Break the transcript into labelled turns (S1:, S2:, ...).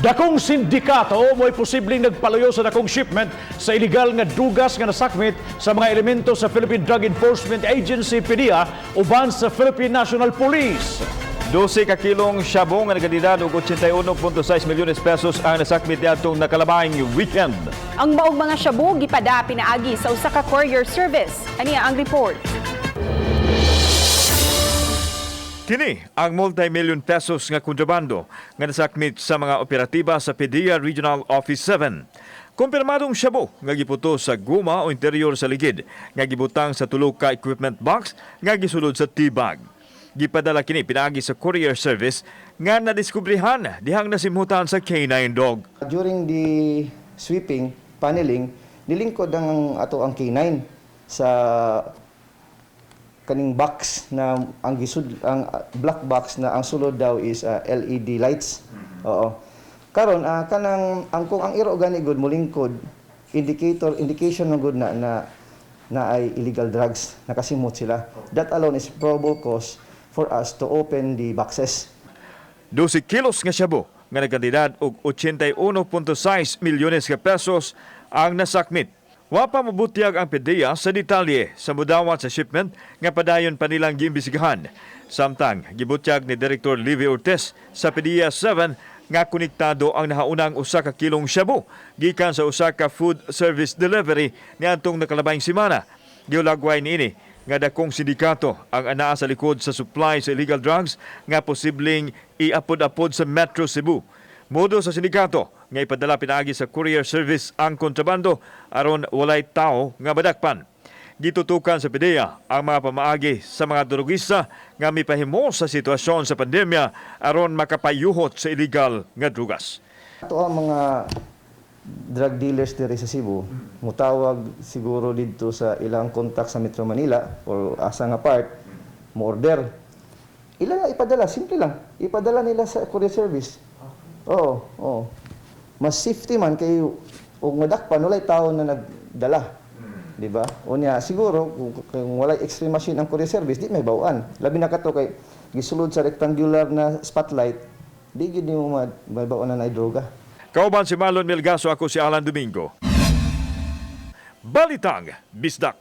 S1: Dakong sindikato mo'y posibleng nagpaluyo sa dakong shipment sa illegal nga drugas nga nasakmit sa mga elemento sa Philippine Drug Enforcement Agency, PDEA, uban sa Philippine National Police.
S2: 12 ka kilong shabu nga nagkantidad og 81.6 milyones pesos ang nasakmit niadtong nakalabayng weekend.
S3: Ang maong mga shabu gipada pinaagi sa usa ka courier service. Aniya ang report.
S2: Kini ang multi-million pesos nga kontrabando nga nasakmit sa mga operatiba sa PDEA Regional Office 7. Kumpirmadong shabu nga giputo sa guma o interior sa ligid nga gibutang sa tulo ka equipment box nga gisulod sa tea bag. Gipadala kini pinaagi sa courier service nga nadiskubrihan dihang nasimhutan sa K9 dog.
S4: During the sweeping, paneling, nilingkod ang ato ang K9 sa kaning box na ang gisud ang black box na ang sulod daw is LED lights. Oo. Karon kanang ang kung ang iro gani gud molingkod, indicator, indication ng good na na na ay illegal drugs, nakasimot sila. That alone is probable cause for us to open the boxes.
S2: 12 kilos nga shabu nga nagkantidad og 81.6 milyones ka pesos ang nasakmit. Wa pa mabutyag ang PDEA sa detalye sa mudawat sa shipment nga padayon pa nilang giimbestigahan. Samtang gibutyag ni Director Livy Ortiz sa PDEA 7 nga konektado ang nahaunang 1 ka kilong shabu gikan sa usa ka food service delivery niadtong nakalabayng semana. Giulagway niini nga dakong sindikato ang anaa sa likod sa supply sa illegal drugs nga posibleng iapod-apod sa Metro Cebu. Modo sa sindikato nga ipadala pinaagi sa courier service ang kontrabando aron walay tao nga madakpan. Gitutukan sa PDEA ang mga pamaagi sa mga drogista nga mipahimo sa sitwasyon sa pandemya aron makapayuhot sa illegal nga drugas.
S4: Ato ang mga drug dealers diri sa Cebu, mutawag siguro didto sa ilang contact sa Metro Manila or asa nga part, mo order. Ilan lang ipadala, simple lang. Ipadala nila sa courier service. Oo. Mas safety man kay ug madakpan, walay tao na nagdala. Di ba? Unya siguro kung walay x-ray machine ang courier service, di mahibaw-an. Labi na kato kay gisulod sa rectangular na spotlight, di gyud nimo mahibaw-an na naay droga.
S2: Kauban si Marlon Melgaso, ako si Alan Domingo. Balitang Bisdak.